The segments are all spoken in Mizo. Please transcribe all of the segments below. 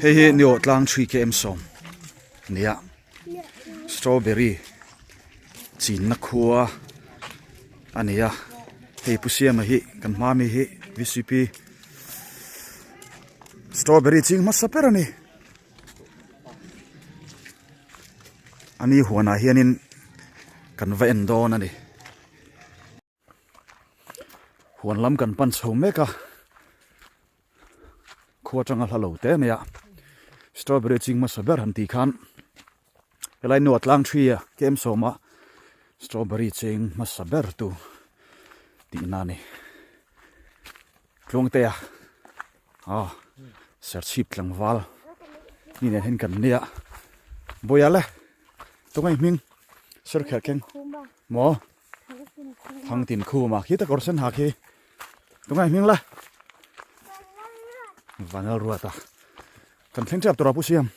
Hei hi Niawh tlang three km sawm nia strawberry chinna khua a ni a hei Pu Siama hi kan hma mi hi V C P strawberry ching hmasa ber a ni ani huanah hianin kan va en dawn a ni. Huan lam kan pan chho mek a, khua atanga hla lo te mai a, strawberry ching hmasa ber han tih khan helai nuah tlang thi a kem sawm a strawberry ching hmasa ber tu tihna a ni. Tluangtea aw serchhip tlangval ni nen hian kan nia Bawiha le tunge hming serkhelh keng maw. Thangtin khuma khi ta kawr sen ha khi tungai hming la vanal ruata kan thleng tep tur a pu siam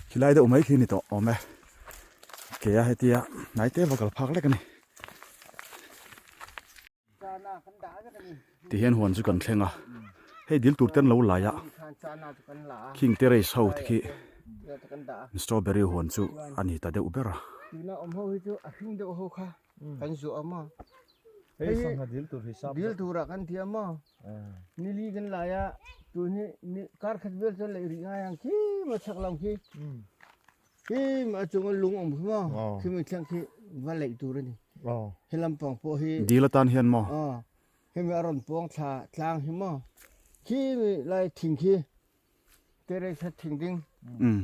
khilai deuh mai khi ni tawh awm e ke a hetia hnai te va kal phak lek a ni tihian huan chu kan thleng a hei dil tur ten lo lai a khing terrace ho te khi strawberry huan chu a ni ta deuh ber a. Tuna awm ho hi chu a hring deuh ho kha kan zuah a maw hei sangha dil tur hi sam dil turah kan ti a maw nili kan lai a tun hi ni kar khat vel chuan lei rih ngai ang khi ma chhak lam khi khi ma chunga lung awm khi maw khi mi thleng khi va leih tur a ni he lampang pawh hi dil atan hian maw hemi a rawn puang thla tlang hi maw khi mi lai thing khi terrace a thing ding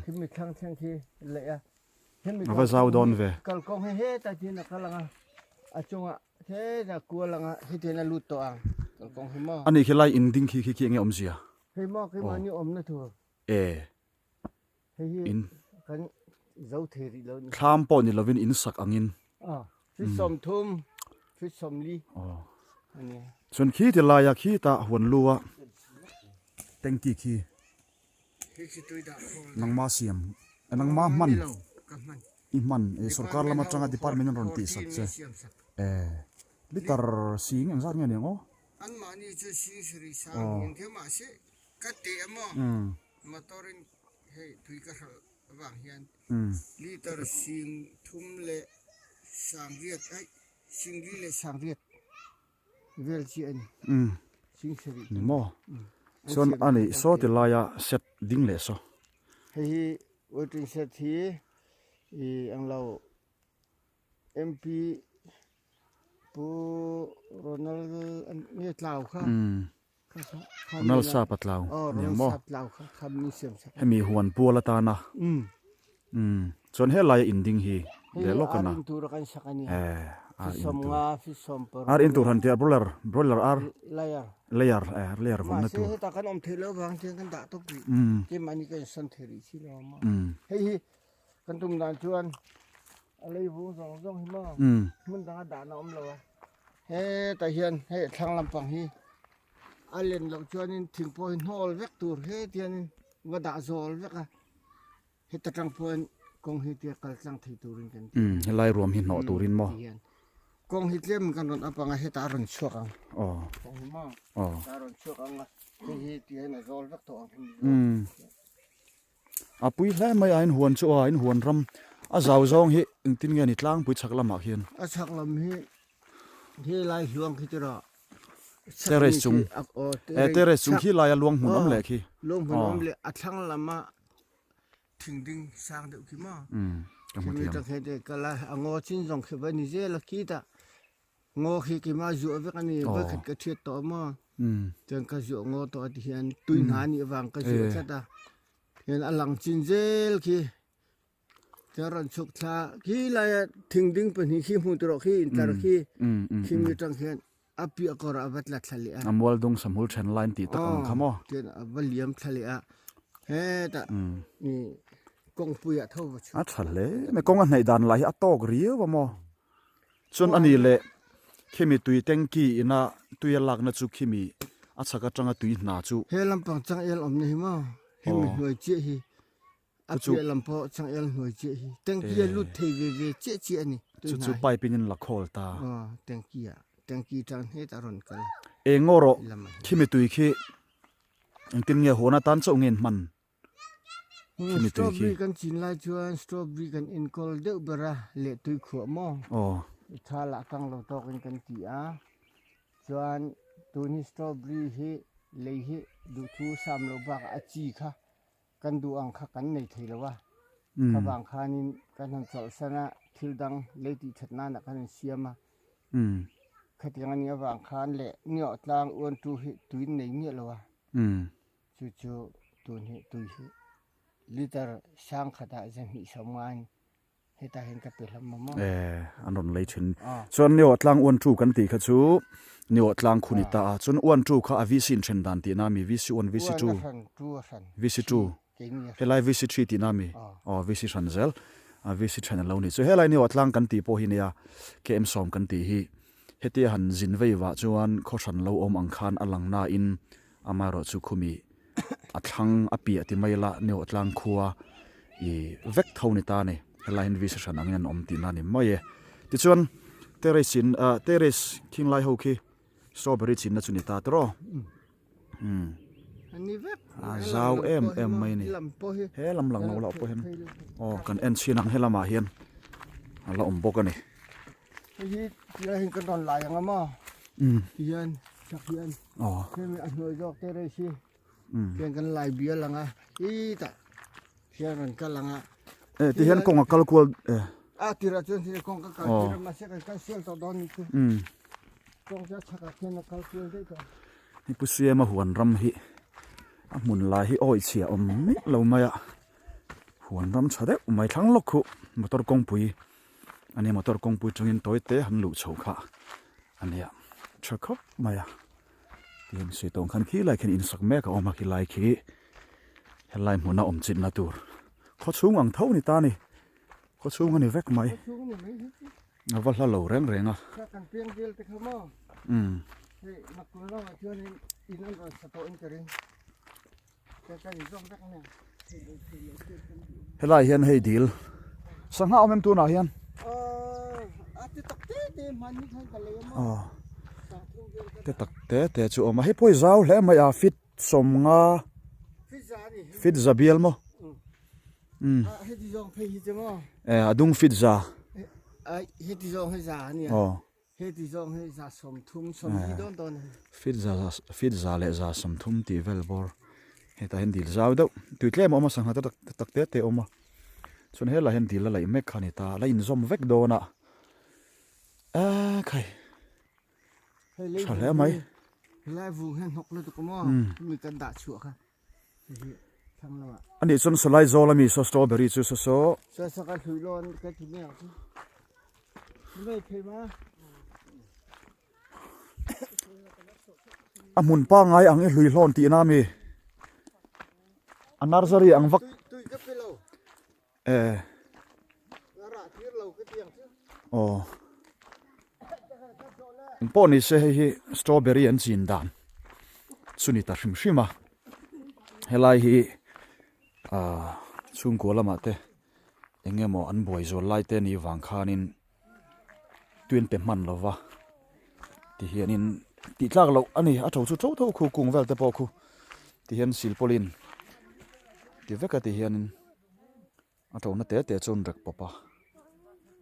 khi mi thlang thleng khi leih a hemi a va zau dawn ve kalkawng hi heta tin a kal ang a a chungah heta kual ang a hetian a lut tawh ang kalkawng hi maw ani khi lai in ding khi khi khi enge awmzia hei maw khi mahni awmna tur e hei hi in kan zo thei rih lo ni thlam pawh ni lovin in sak angin a feet 30 feet 40 aw ani chuan khi ti laia khi ta huan lu a tanky khi nangma siam nangma hman i hman e sorkar lam atanga department an rawn tih sak che e liter sing engzat nge niang aw anmahni chu sing sarih sang in khe mahse ka teh a maw motor in hei tui ka hralh avang hian liter sing thum leh sang riat aih sing li leh sang riat vel chi a ni sing sarih ni maw chuan a nih saw ti laia set ding leh saw hei hi waiting shed hi ih englo MP Pu Ronald nge tlau kha Ronald Sapa tlau ni maw hemi huan pual atana chuan helai a in ding hi leh lawk a na eh ar in tur ar in tur han tih a broiler broiler ar layer eh layer vawnna tur Kan tum dan chuan a lei vung zawng zawng hi maw hmun danga dahna awm lo a hetah hian hei a thlang lampang hi a len loh chuanin thing pawh hi hnawl vek tur heti hianin va dah zawl vek a heta tang pawhin kawng hi tia kal tlang thei turin kan ti helai ruam hi hnawh turin maw kawng hi tlem kan rawn up ang a hetah a rawn chhuak ang aw kawng hi maw aw a rawn chhuak ang a hei hi ti hian a zawl vek tawh ang A pui hle mai a in huan chu a in huan ram a zau zawng hi engtin nge ni tlangpui chhak lamah khian. A chhak lam hi he lai hluang khi chu Terrace chung eh terrace chung khi laia luang hmun awm leh khi. Luang hmun awm leh a thlang lama thing ding sang deuh khi maw. Ka hmu thiam. Khi mi tang he kal a a ngaw chin zawng khi va ni zel a khitah Ngaw khi keimah zuah vek a ni, voikhat ka ṭhiat tawh maw? Chuan ka zuah ngaw tawh a ti hian tui hna a nih avang ka zuah tlat a, hian a lang chin zel khi chuan rawn chhuk thla khi laia thing ding pahnih khi hmuh tur ah khi intlar khi khi mi atang khian a piah kawrah a va tla thla leh a. A mual dung samhul then lai an tih tak ang kha maw? Chuan a va liam thla leh a, hetah kawngpuiah tho va chhuk. A tha hle mai, kawng a hnaih dan lah hi a tawk riau a maw? Chuan a ni leh khimi tui tanky ina tui a lakna chu khimi a chhak atanga tui hna chu. He lampang changel awmna hi maw hemi hnuai chiah hi a piah lam pawh changel hnuai chiah hi tanky a lut thei ve ve chiah chiah a ni tui Chu chu pipe in in la khawl ta. Aw tanky ah tanky tang hnet a rawn kal. Eng ngaw rawh khimi tui khi. Engtin nge huan atan chauh nge in hman khimi tui khi? Strawberry kan chin lai chuan strawberry kan enkawl deuh ber a, leh tui khuah maw? Aw. I tha lah kang lo tawkin kan ti a, chuan tun hi strawberry hi lei hi duhthu sam loh bakah a chi kha kan duh ang kha kan nei thei lo a, kha vang khanin kan han chawlhsan a, thil dang lei tih that nanah kan han siam a, khatiang a nih avang khan leh niawh tlang uantu hi tuin nei miah lo a, chu chu tun hi tui hi liter sang khatah zahnih sawm ngain Hetah hian ka pe hlawm maw maw? Eh, an rawn lei thin. Chuan Niawh tlang uan tu kan tih kha chu Niawh tlang khu ni ta a. Chuan uan tu kha a VC in then dan tihna a mi? VC uan, VC tu. Uan a hran, tu a hran. VC tu. Helai VC thi tihna a mi? Aw, VC hran zel. A VC then a lo ni. Chu helai Niawh tlang kan tih pawh hi nia KM sawm kan tih hi hetia han zin vei vah chuan khaw hran lo awm ang khan a lang nain Amaherawhchu khumi a thlang a piah ti mai la Niawh tlang khua i vek tho ni ta a ni. Helai hian visa hran angin an awm tihna a ni mai e. Tichuan terrace in ah terrace khing lai ho khi strawberry chinna chu ni ta tawh umm a zau em em mai a ni. He lam lang lo lah pawh hian aw kan en chhin ang helamah hian a la awm bawk a ni. Hei hi tilai hian kan rawn lai ang a maw? Tihian chak hian hemi a hnuai zawk te rei hi tihian kan lai bial ang a hetah hian rawn kal ang a. Eh tihian kawng a kal kual eh. A tirah chuan hi kawng ka kal tir a mahse kan kal sial tawh dawn ni chu. Kawng chu a chhakah khian a kal kual daih tawh. Hei Pu Siama huan ram hi a hmun lai hi awi chhia awm miah lo mai a huan ram tha deuh mai thlang lawk khu motor kawngpui Ani motor kawngpui tangin tawi te han luh chho kha a nia tha khawp mai a tin sui tawng khan khi lai khian in sak mek a awm a khi lai khi helai hmuna awm chinna tur khaw chhung ang tho ni ta ni khaw chhung a ni vek mai a va hla lo reng reng a umm Helai hian hei dil sangha awm em tunah hian aw te tak te te chu awm a hei pawh hi zau hle mai a fit sawmnga fit za bial maw umm eh a dung fit za aw. Heti zawng hi za 30 sawmli dawn dawn a ni. Feet za feet za leh za 30 tih vel bawr hetah hian dil zau deuh tui tlem a awm a sangha te tak tak te te a awm a chuan helaiah hian dil a laih mek kha a ni ta a la inzawm vek dawn a ekhai tha hle mai. Helai vung hian hnawk lutuk a maw mi kan dah chhuah kha hei hi thlang lamah. Anih chuan sawlai zawl ami saw strawberry chu saw saw. Saw saw ka hlui lawn ka ti mai ang chu. A hmun pangngai ang i hlui hlawn tihna ami a nursery ang vak eh aw eng pawh ni se hei hi strawberry an chin dan chu ni ta hrim hrim a helai hi ah chhungkua lamah te. Eng emaw an buai zual lai te ni vang khanin tuin pe hman lova ti hianin tih tlak loh a ni a tho chu tho tho khu kung vel te pawh khu ti hian silpawlin ti vek a ti hianin a tho na te te chu an rek pawp a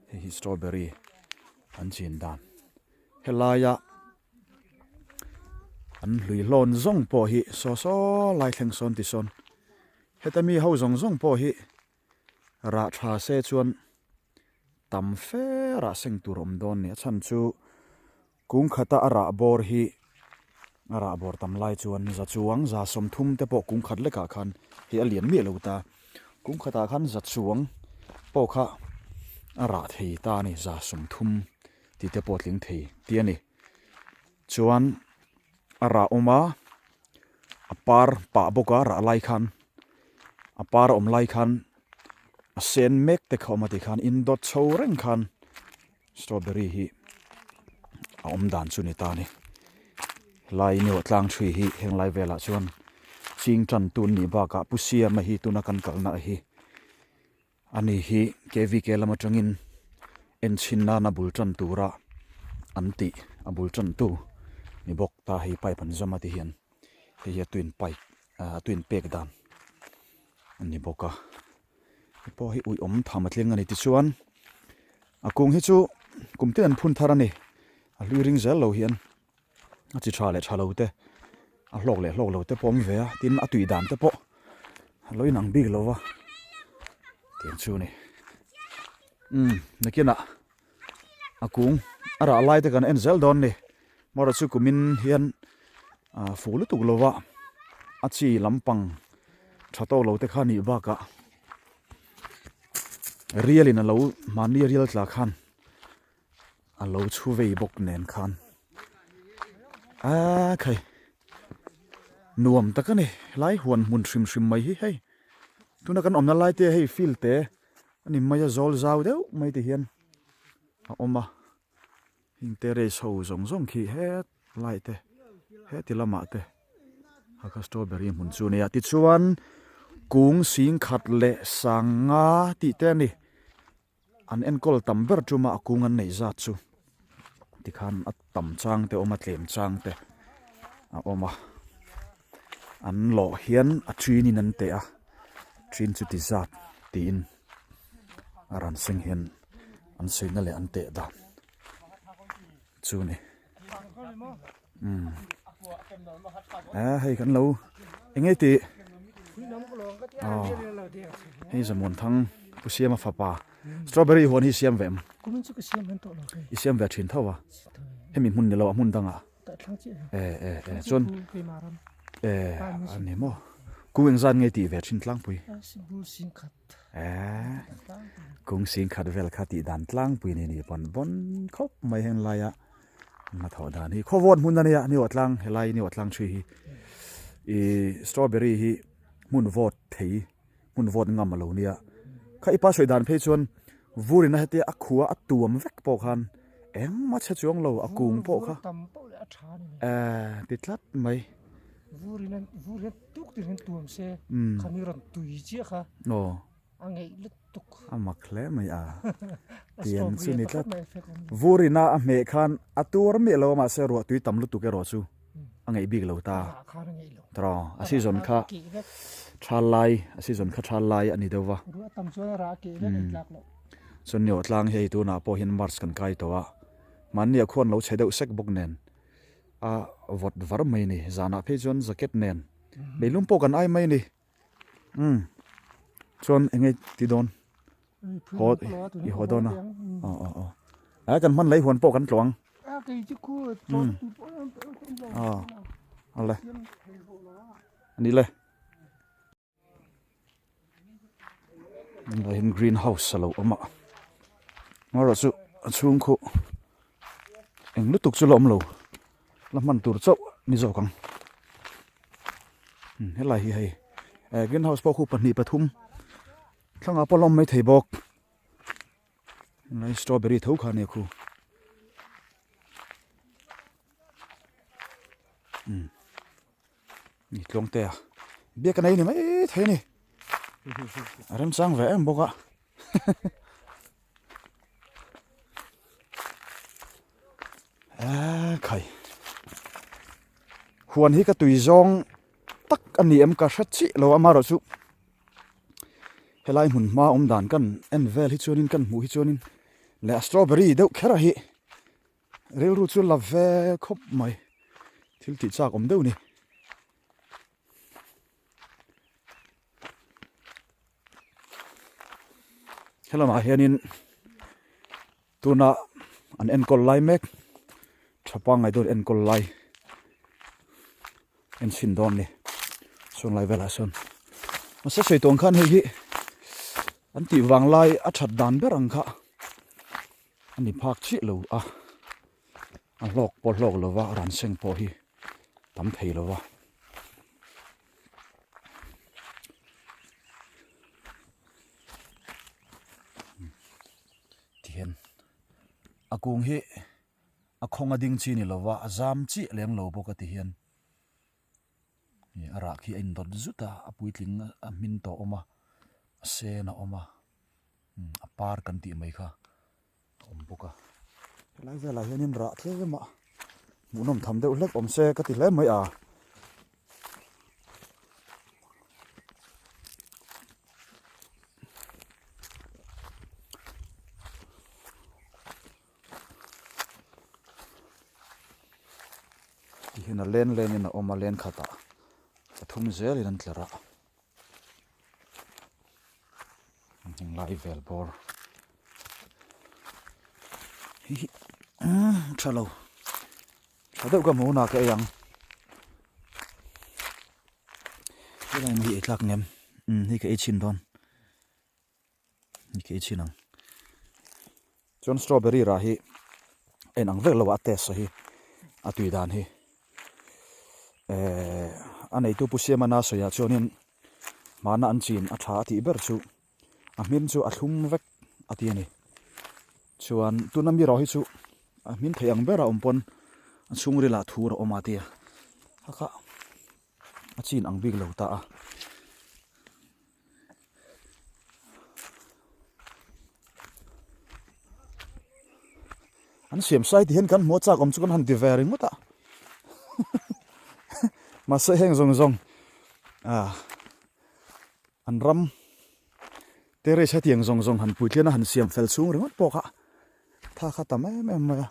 hei hi strawberry an chin dan helaia an hlui hlawn zawng pawh hi saw saw lai thleng sawn ti sawn heta mi ho zawng zawng pawh hi. Rah tha se chuan tam fe rah seng tur a awm dawn a ni. A chhan chu kung khata a rah bawr hi a rah bawr tam lai chuan za chuang za 30 te pawh kung khat lekah khan hei a lian miah lo ta. Kung khatah khan za chuang pawh kha a rah thei ta a ni za 30 tih te pawh a tling thei tih a ni. Chuan a rah awm a a par pah bawk a rah lai khan a par awm lai khan a sen mek te kha awm a tikhan in dawt chho reng khan strawberry hi a awm dan chu ni ta a ni helai niawh tlang thui hi heng lai velah chuan ching tan tun nih bakah pu siama hi tuna kan kalna hi Ani hi KVK lam atangin enchhin nana bul tan tura an tih a bul tan tu ni bawk ta hei pipe an zam a ti hian hei hi a tuin pipe. ah tuin pek dan a ni bawk a hei pawh hi uiawm tham a tling a ni tichuan a kung hi chu kum tin an phun thar a ni a hlui ring zel lo hian a chi tha leh tha lo te a hlawk leh hlawk lo te pawh a awm ve a tin a tui dan te pawh a lo inang bik lo va tiang chu a ni umm nakinah a kung a rah lai te kan en zel dawn a ni amaherawhchu chu kumin hian ah fuh lutuk lo va a chi lampang tha tawk lo te kha a nih bakah rial in a lo mahni rial tla khan a lo chhu vei bawk nen khan aa khai nuam tak a ni helai huan hmun hrim hrim mai hi hei tuna kan awmna lai te hei field te a ni mai a zawl zau deuh mai te hian a awm a heng terrace ho zawng zawng khi het lai te heti lamah te a kha strawberry hmun chu a nia tichuan kung sing khat leh sanga tih te a ni. An enkawl tam ber ṭuma a kung an neih zat chu tikhan a tam chang te a awm a tlem chang te a awm a an lawh hian a ṭin in an teh a ṭin chu ti zat tiin a ran seng hian an sawi na leh an teh dan chu a ni umm a hei kan lo eng nge tih aw hei zamuan thang pu siama fapa strawberry huan hi siam ve em i siam ve thin tho a hemi hmun ni lo a hmun dangah e e e chuan e a ni maw kung engzat nge tih ve thin tlangpui. Eee kung sing khat vel kha tih dan tlangpui ni ni pawn vawn khawp mai heng laia hnathawh dan hi khawvawt hmun a nia ni aw tlang helai ni aw tlang thi hi ih strawberry hi hmun vawt thei hmun vawt ngam a lo nia kha i pa sawi dan phei chuan vurin a hetia a khua a tuam vek pawh khan engmah chhe chuang lo a kung pawh kha eee ti tlat mai. Vur in an vur hian tuk tir hian tuam se khami rawn tui chiah kha a ngeih lutuk. A mak hle mai a tiang chu ni tlat. Vur in a a hmeh khan a tuar miah lo a mahse ruah tui tam lutuk erawh chu a ngeih bik lo ta. Tawh a season kha tha lai a season kha tha lai a ni deuh va. Ruah tam chuan a rah keh vek a tlak loh. Chuan ni awh tlang hi hei tunah pawh hian March kan kai tawh a mahni a khuan lo chhe deuh sek bawk nen. A vawt var mai a ni zanah phei chuan jacket nen meilum pawh kan ai mai a ni umm chuan eng nge ti dawn haw i haw dawn a aw aw aw a kan hman lei huan pawh kan tluang umm aw awle a ni le. Helai hian green house a lo awm a amaherawh chu a chhung khu eng lutuk chu la awm lo la hman tur chauh ni zawk ang helai hi hei eh green house pawh khu pahnih pathum thlangah pawh la awm maithei bawk helai strawberry tho kha a nia khu. Ni tluang te a biak a nei ni mai thei a ni a remchang ve em bawk a eee khai huan hi ka tui zawng tak a ni em ka hre chiah lo a amaherawhchu helai hmun hma awm dan kan en vel hi chuanin kan hmuh hi chuanin leh a strawberry deuh kher a hi. Rilru chu la ve khawp mai thil tih chak awm deuh ni. Helamah hianin tuna an enkawl lai mek tha pangngai deuh enkawl lai en chhin dawn ni sawn lai velah sawn mahse sawi tawng khan hei hi an tih vang lai a that dan ber ang kha. A ni phak chiah lo a, a hlawk pawh hlawk lo va, ran seng pawh hi tam thei lo va. Tihian a kung hi a khawng a ding chi ni lo va, a zam chiah lem lo bawk a tihian a rah khi a indawt zut a, a puitling a hmin tawh awm a, a sen a awm a. A par kan tih mai kha a awm bawk a helai velah hianin rah tlem a hmuhnawm tham deuh hlek awm se ka ti hle mai a. Tihian a len lenin a awm a len khatah pathum zelin an tler a heng lai vel bawr hi hi tha lo tha deuh ka hmu hunah ka ei ang helai hi ei tlak ngem umm hei ka ei chhin dawn. Ni khi chin ang. Chuan strawberry rah hi a inang vek lo a, a taste hi a tui dan hi. Ehh a neitu Pu Siamana sawiah chuanin hmana an chin a tha a tih ber chu a hmin chu a thlum vek a ti a ni. Chuan tuna mi rawh hi chu a hmin thei ang ber a awm pawn a chhungril ah thur a awm a ti a, kha kha a chin ang bik lo ta a. An siam sai ti hian kan hmuh a chak awm chu kan han ti ve ringawt a mahse heng zawng zawng ah an ram terrace hetiang zawng zawng han puitlian a han siam fel chhung ringawt pawh kha tha kha tam em em mai a.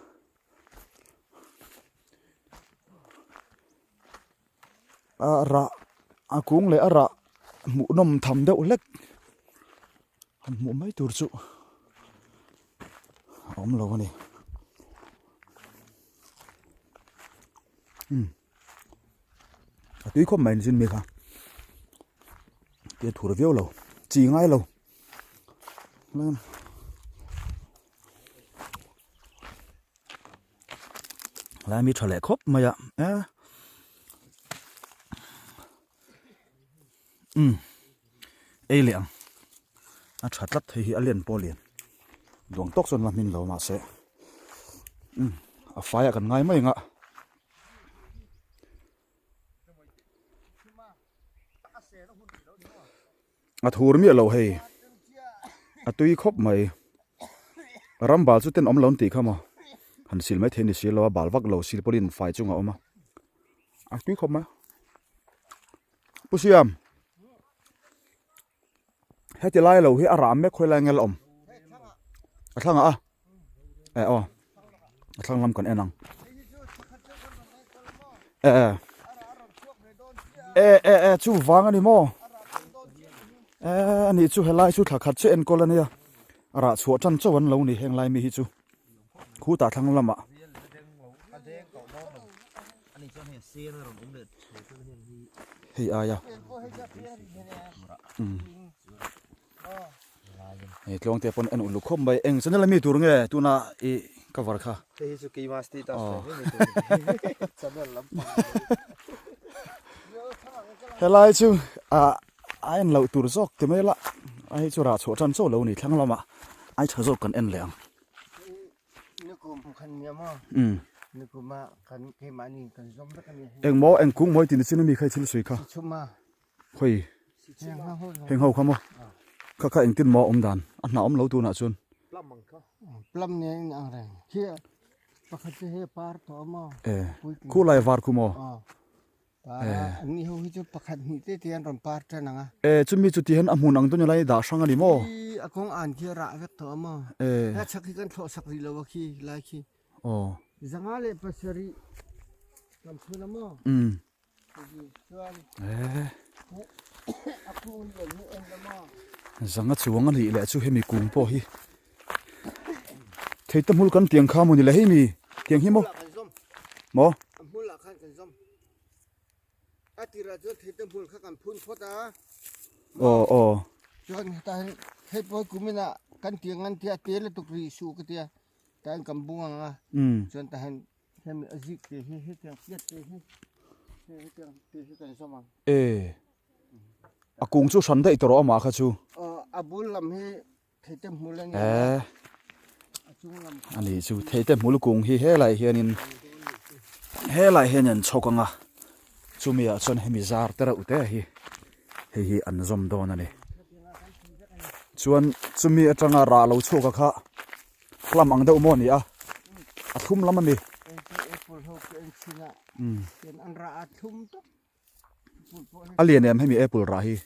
A rah a kung leh a rah hmuhnawm tham deuh hlek han hmuh mai tur chu a awm lo a ni umm a tui khawp mai zin mi kha tia thur viau lo chi ngai lo. Lai mi tha leh khawp mai a e umm ei leh ang a tha tlat hei hi a len pawh a lian duang tawk chuan la hmin lo mahse umm a faiah kan ngai mai ang a. A thur miah lo hei a tui khawp mai ram bal chu ten awm lo an tih kha maw han sil mai thei a ni si lo a bal vak lo sil pawhin fai chungah a awm a a tui khawp mai Pu Siam heti lai lo hi a rah mek khawi lai nge la awm a thlangah a eh aw a thlang lam kan en ang eh eh eh eh eh chu vang ani maw eh ani chu helai chu thla khat chu enkawl ania a rah chhuah tan chauh an lo ni heng lai mi hi chu khutah thlang lamah hei aia umm hei tluang te pawn en uluk khawp mai eng channel ami tur nge tuna i cover kha hei hi chu keima status mai mai tur channel lampang helai chu ah a en loh tur zawk ti mai la a hei chu rah chhuah tan chauh lo ni thlang lamah ai tha zawk kan en leh ang Engmaw eng kung mawi tih ni chin ami kha i thil sawi kha khawi heng ho kha maw kha kha engtin maw a awm dan a hnah awm lo tunah chuan e khulai var khu maw. An ni ho hi chu pakhat hnih te te an rawn par tan ang a. E chumi chu ti hian a hmun ang dawn lai dah hrang a ni maw? Khi a kawng an khi a rah vek tawh a maw? E. He chhak hi kan thlawh sak rih lo a khi lai khi. Aw. 5 leh 7 kan phun a maw? Umm. Chuan. E. A kung lian hi en la maw? Zanga chuang a nih leh chu hemi kung pawh hi. Thei te hmul kan tiang kha maw ni le hei mi tiang hi maw? Maw? A hmul ah khan kan zawm. A tirah chuan thei te hmul kha kan phun phawt a. Aw aw. Chuan hetah hian hei pawh kumin ah kan tiang an tia te lutuk rih suh ka tia. Tah hian kan bung ang a. Chuan tah hian hemi a zik te hi hetiang piat te hi hetiang te hi kan zawm ang. E a kung chu hran daih tawh rawh amah kha chu. Aw a bul lam hi Theite hmul a ni a, a chung lam a ni chu theite hmul kung hi helai hianin helai hian an chhawk ang a chumi ah chuan hemi zar te reuh te hi hei hi an zawm dawn a ni chuan chumi atanga rah lo chhuak a kha plum ang deuh maw a ni a a thlum lam a ni A lian em hemi apple rah hi.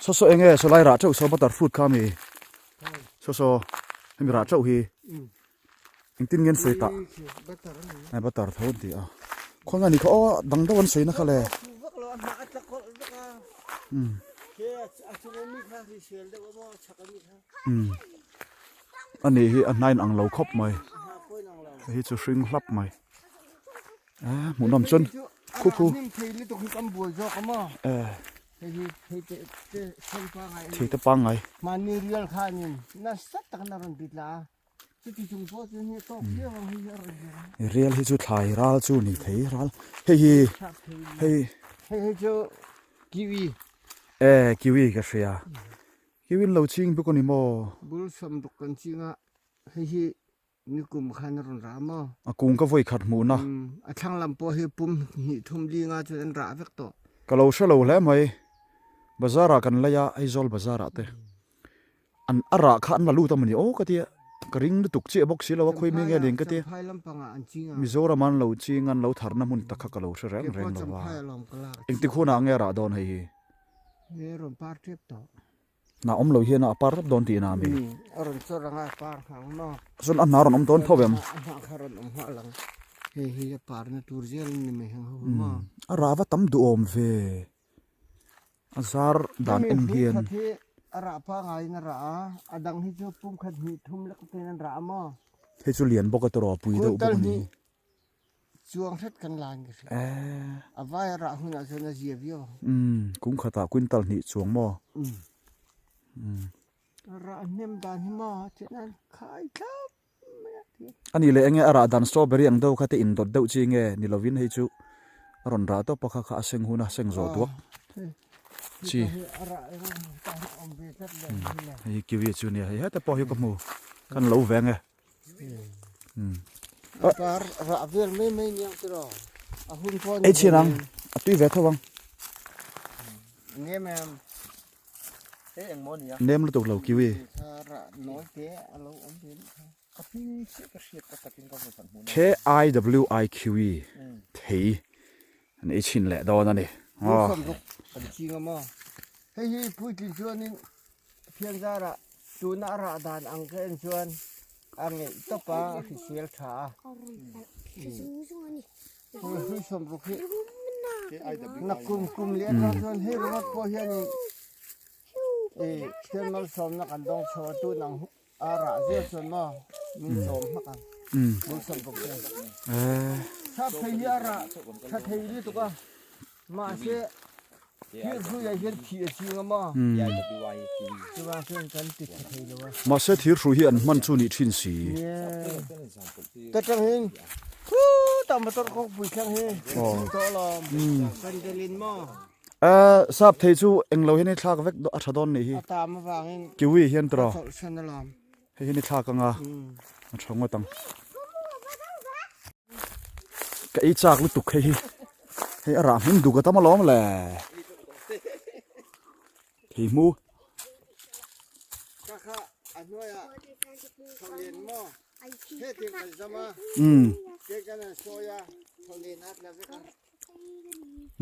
Saw saw enge saw lai rah teuh saw butter fruit kha ami. Saw saw hemi rah teuh hi. Engtin nge an sawi tah? Eh butter tho an ti a. Khawnge a nih kha aw dang deuh an sawi na kha le. Umm. Umm. A nih hi a hnain ang lo khawp mai. Hei hi chu hring hlap mai. Eh hmuhnawm chuan khu khu. Eh. Thei te pangngai. Rial hi chu thlai ral chu ni thei ral hei hi hei hei hi chu kiwi eh kiwi ka hria kiwi an lo ching bawk a ni maw bul sawm ruk kan ching a hei hi nikum khan a rawn rah maw a kung ka vawi khat hmuhna a thlang lam pawh hi pum hnih thum linga chuan an rah vek tawh ka lo hre lo hle mai bazar ah kan lei a Aizawl bazar ah te. An a rah kha an la lut a mawni aw ka tia ka ring lutuk chiah bawk si lo a khawi mi nge ning ka tia Mizoram an lo ching an lo tharna hmun tak kha ka lo hre reng reng lo va engtik hunah nge a rah dawn hei hi hna awm lo hian a par tawp dawn tihna a mi chuan a hna rawn awm dawn tho em a rah va tam duhawm ve. A zar dan en hian. Hemi khat hi a rah pangaiin a rah a, a dang hi chu pum khat hnih thum lek tein an rah a maw? Hei chu lian bawk a tawrh a pui deuh bawk a ni. Chuang hret kan la in ka hria. A vai a rah hunah chuan a zia viau ang. Umm kum khatah quintal hnih chuang maw? Umm. A rah hnem dan hi maw chuan khai thlap mai a ti. A nih leh enge a rah dan strawberry ang deuh kha te indawt deuh chi nge ni lovin hei chu a rawn rah tawp a kha kha a seng hun a seng zawh duak chi. Hei hi kiwi chu nia hei heta pawh hi ka hmu kan lo ve ange. Ei chhin ang a tui ve tho ang. Nem lutuk lo kiwi. KIWI thei an ei chhin leh dawn a ni. Hei hi puitling chuanin Thianzara tuna a rah dan ang ka en chuan a ngeih tawp a, a hrisel tha a. Hrui sawm ruk hi na kum kum leh atang chuan hei ringawt pawh hianin Thian malsawmna kan dawng chho a tun ang a rah zel chuan maw min sawm hmak ang bul sawm ruk chuan. Sap thei hi a rah tha thei lutuk a mahse Thirhruiah hian thih a ching a maw? Chuvang chuan kan ti tha thei lo a. Mahse thirhrui hi an hman chu nih thin si. Ta tang hin khutah motor kawngpui thleng hi a ching tawh alawm. Kan delin maw? Sap thei chu englo hian i thlak vek a tha dawn nih hi. A tam avangin Kiwi hian tawh. a chawlhsan alawm. Hei hian i thlak anga a tha ngawt ang. Ka ei chak lutuk hei hi hei a rah hmun duk a tam alawm le thei hmu umm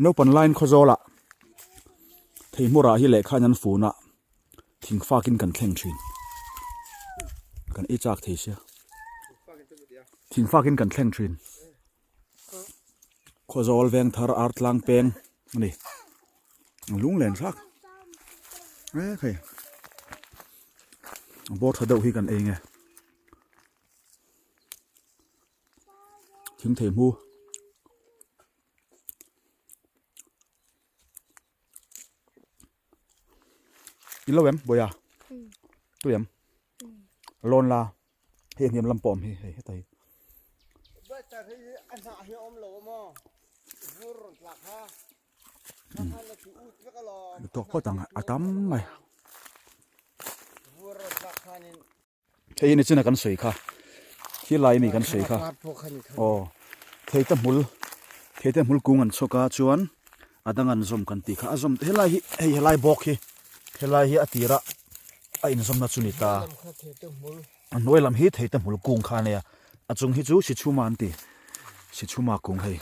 naupang line khawzawl ah thei hmu rah hi lehkha in an fun a. Thing fakin kan thleng thin. Kan ei chak thei sia. Thing fakin kan thleng thin. Khawzawl veng thar ar tlang peng a ni. Lung len thlak. E khai. Bawr tha deuh hi kan ei nge. Thing thei hmu. I lo em Bawia? Tui em? Lawn la hei a hniam lam pawh awm hi hei heta hi. Tawk phawt ang a tam mai. Hei hi nichina kan sawi kha khilai mi kan sawi kha aw thei te hmul thei te hmul kung an chhawk a chuan a dang an zawm kan tih kha a zawm helai hi hei helai bawk hi helai hi a tira a inzawmna chu ni ta a hnuai lam hi thei te hmul kung kha a nia a chung hi chu sichhuma an ti sichhuma kung hei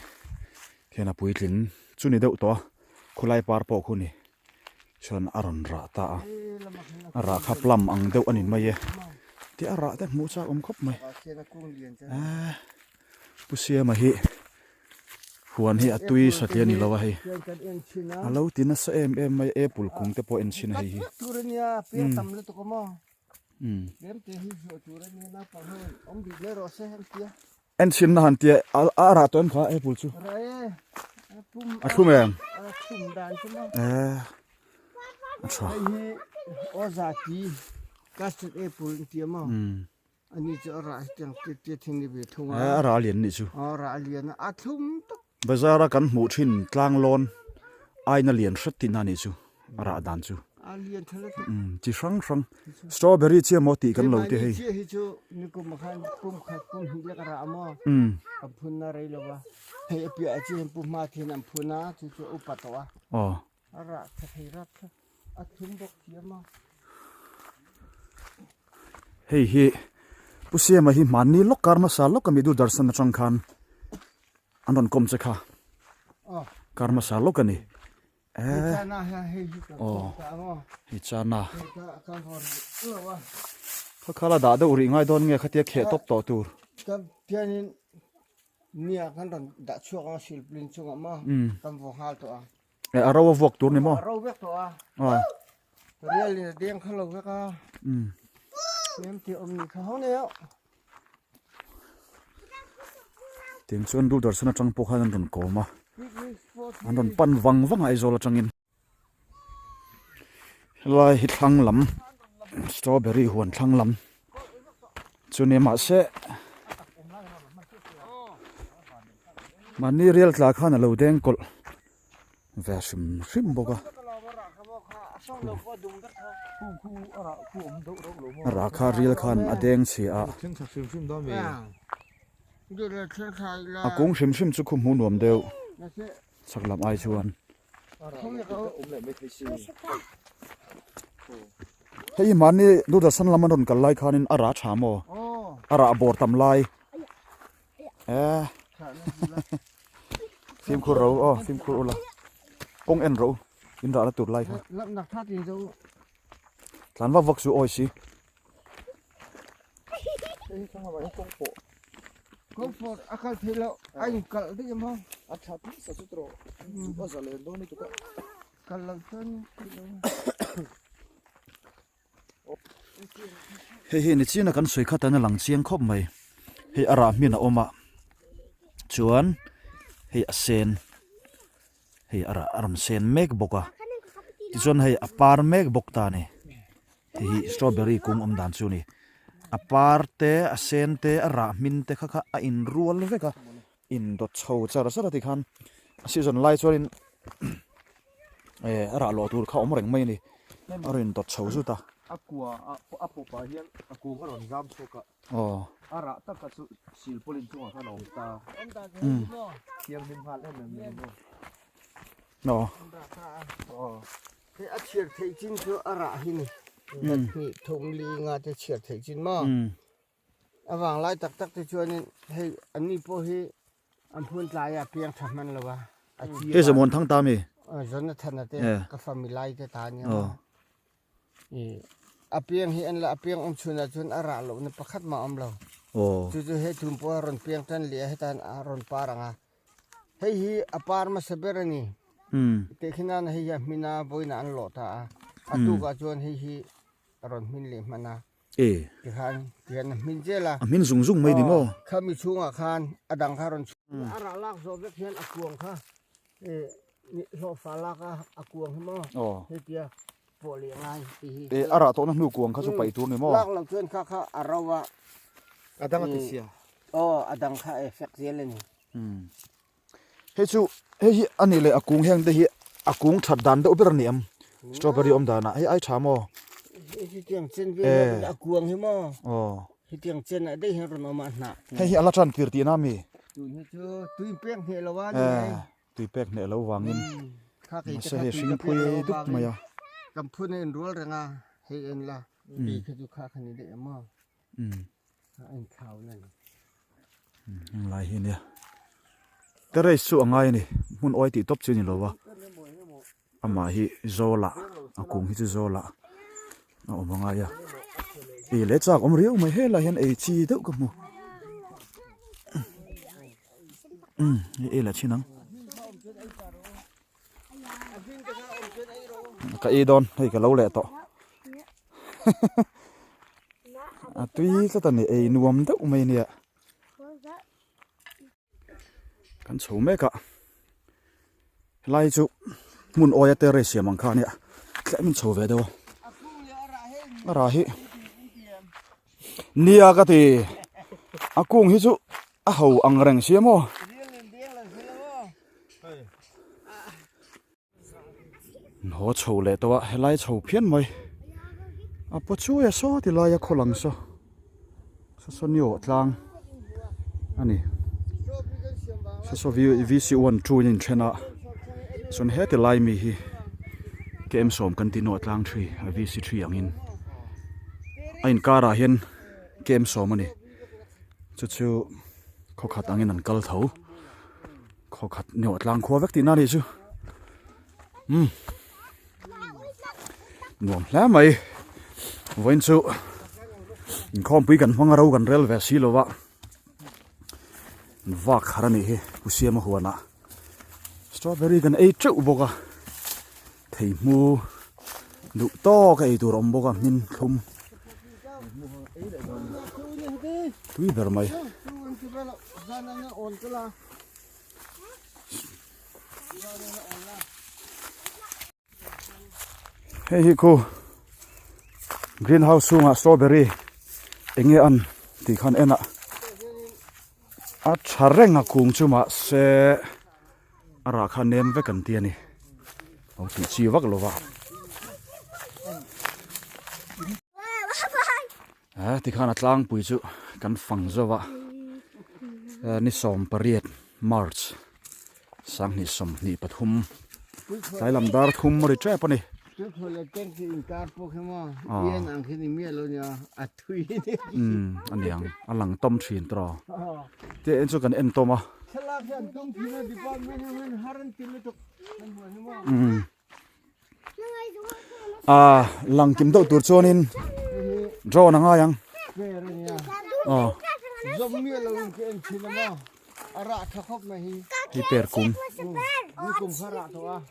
hian a puitling chu ni deuh tawh a khawlai par pawh khu ni. Chuan a rawn rah ta a, a rah kha plum ang deuh a ni mai e. Tih a rah te hmuh chak awm khawp mai. Eee Pu Siama hi huan hi a tui satliah a ni lo a hei. A lo ti nasa em em mai apple kung te pawh en chhin a hei hi. Umm. En chhin na han tia a rah tawh em kha apple chu. A thlum em? Eee a tha. Eee a rah lian nih chu. Bazar a kan hmuh thin tlang lawn aina lian hret tihna nih chu a rah dan chu. Umm chi hrang hrang strawberry chiah maw tih kan lo ti hei. Umm. Aw. Hei hi Pu Siama hi hmanni lawk kar hmasa lawk ami Doordarshan atang khan an rawn kawm che kha kar hmasa lawk a ni. Eh aw hei chana kha kha la dah deuh rih ngai dawn nge khatia kheh tawp tawh tur. Eh a ro a vuak tur ni maw? Aw. Tiang chuan Doordarshan atang pawh khan an rawn kawm a, an rawn pan vang vang a Aizawl atangin. Helai hi thlang lam strawberry huan thlang lam chu ni mahse mahni rial tla khan a lo deng kawlh. Ve hrim hrim bawk a. A rah kha ril khan a deng chhia a. A kung hrim hrim chu khu hmuh nuam deuh chhak lam ai chuan. Hei mahni Doordarshan lam an rawn kal lai khanin a rah tha maw? A rah bawr tam lai. Eh. Fimkhur ro aw fimkhur ula kawng en ro in rah na tur lai kha tlan vak vak chu awi si Hei hi nichina kan sawi khat an a lang chiang khawp mai hei a rah hmin a awm a chuan hei a sen hei a rah a rawn sen mek bawk a tichuan hei a par mek bawk ta a ni hei hi strawberry kung awm dan chu a ni a par te a sen te a rah hmin te kha kha a inrual vek a. Indawt chho char char a tikhan a season lai chuanin eh a rah lawh tur kha awm reng mai a ni a rawn indawt chho zut a. A kua a pawp ah hian a kung a rawn zam chhuak a aw a rah tak kha chu silpawlin chungah khan a awm ta thianghlim nghal em em mai maw. Aw. Hei a chhiar theih chin chu a rah hi ni hnih thum li nga te chhiar theih chin maw. A vang lai tak tak te chuanin hei anni pawh hi an phun tlai a piang tha hman lo a a chi Hei Zamuan thang ta mi? Jonathan a te ka fami lai te ta ania maw i a piang hi an la a piang awm chhun ah chuan a rah loh na pakhat mah a awm lo chu chu he thum pawh a rawn piang tan leh a hetan a rawn par ang a hei hi a par hmasa ber a ni tehkhin nan hei hi a hmin a vawiin ah an lawh ta a a tuk ah chuan hei hi a rawn hmin leh hman a. E. Tikhan tihian a hmin zel a. A hmin zung zung mai ni maw? Khami chhungah khan a dang kha rawn chhuak. A rah lak zawh vek hian a kuang kha hlawhfa lak a a kuang hi maw? Hei tia pawh leh ngai tih hi. E a rah tawhna hnu kuang kha chu paih tur ni maw? Lak loh chuan kha kha a ro a. A dang a ti sia. Aw a dang kha a effect zel a ni. Hei chu hei hi a nih leh a kung heng te hi a kung that dan deuh ber a ni em strawberry awm danah hei ai tha maw hetiang chen vel a kuang hi maw aw hetiang chen ah daih hian rawn awm a hnah hei hi a la tan tir tihna a mi tun hi chu tui pek hneh lo a ni mai tui pek hneh lo vangin mahse hei hring phui dup mai a kan phun a inrual reng a hei en la tui kha chu kha kha ni daih a maw a inthlau na ni. Heng lai hi ania terrace chu a ngai a ni hmun awi tih tawp chu a ni lo va amah hi zawlah a kung hi chu zawlah a awm a ngai a. Ei leh chak awm riau mai helai hian ei chi deuh ka hmu. Umm hei ei leh chin ang. Ka ei dawn hei ka lo leh tawh. A tui tlat a ni ei nuam deuh mai nia. Kan chho mek a helai chu hmun awia terrace siam ang kha ania tlem in chho ve deuh a a rah hi nia ka ti a kung hi chu a ho ang reng sia maw. Haw chho leh tawh a helai chho phian mai a paw chuai a saw ti lai a khaw lang saw saw saw ni awh tlang a ni saw saw vc 1 2 in inthen a chuan heti lai mi hi kem sawm kan ti nawh tlang thi a vc 3 angin a inkarah hian kem sawm a ni chu chu khawkhat angin an kal tho. Khaw khat ni awh tlang khua vek tihna a nih chu umm nuam hle mai vawiin chu inkhawmpui kan hmang a ro kan rel ve si lo va vak har a nih hi pu siama huanah strawberry kan ei teuh bawk a theihmu duh tawk a ei tur a awm bawk a hmin thlum. Tui ber mai. Hei hi khu greenhouse chhungah strawberry eng nge an tih khan en a a tha reng a kung chu mahse a rah kha nem vek an ti a ni lo tih chi vak lo va. Eh tikhan a tlangpui chu kan fang zo a eh ni 18 March 2023 tlai lam dar thum a ri tep a ni. Umm a niang a lang tawm thin tawh te en chu kan en tawm a. Umm. Ah lang kim deuh tur chuanin drone a ngai ang aw hi per kung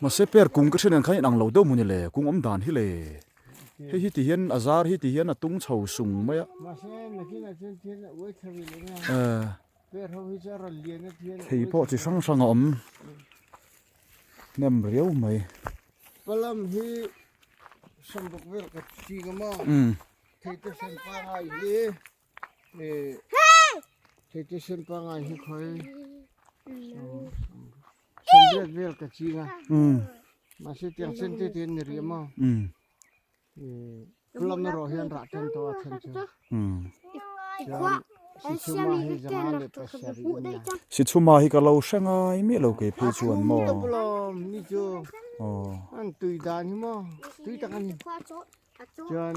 mahse per kung ka hriat ang khan inang lo deuh maw ni le kung awm dan hi le hei hi ti hian a zar hi ti hian a tung chho sung mai a eh thei pawh chi hrang hrang a awm. Hnem riau mai. Palam hi sambuk vel ka ching a maw? Theite sen pangai hi theite sen pangai hi khawi sambek vel ka ching a. Mahse tiang sen te te an ni rih a maw? Palam erawh hian rah tan tawh a then chu. Chuan Sichhuma hi zanga leh pasarih a nia. Sichhuma hi ka lo hre ngai miah lo kei phei chuan maw. Tui tak lawm ni chu. An tui dan hi maw tui tak a ni. Chuan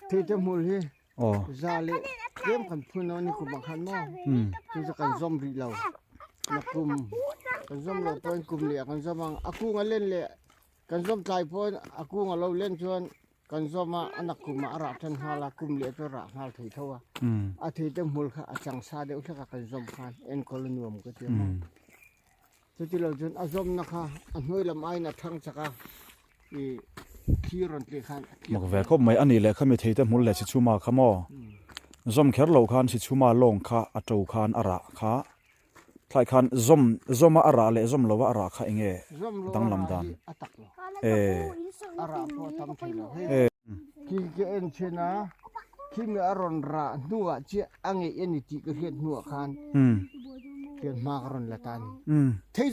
theite hmul hi za leh tlem kan phun a ni kum ah khan maw chu chu kan zawm rih lo. Nakum kan zawm loh pawhin kum leh ah kan zawm ang a kung a len leh kan zawm tlai pawhin a kung a lo len chuan Kan zawm a, a nak kum ah a rah tan nghal a, kum leh chu a rah nghal thei tho a. A thei te hmul kha a chang sa deuh hlek a kan zawm khan enkawl a nuam ka ti a maw. Chuti lo chuan a zawmna kha a hnuai lam aiin a thang chak a, i thli rawn tleh khan a tliak Mak ve khawp mai, a nih leh kha mi thei te hmul leh Sichhuma kha maw? Zawm kher loh khan Sichhuma lawng kha a to khan a rah kha Thlai khan zawm zawma a rah leh zawm lova a rah kha enge danglam dan e. A rah pawh a tam thei lo hei. Khi ka en chhin a, khi mi a rawn rah hnuah chiah a ngeih a ni tih ka hriat hnuah khan khian hma ka rawn la ta a ni. Thei.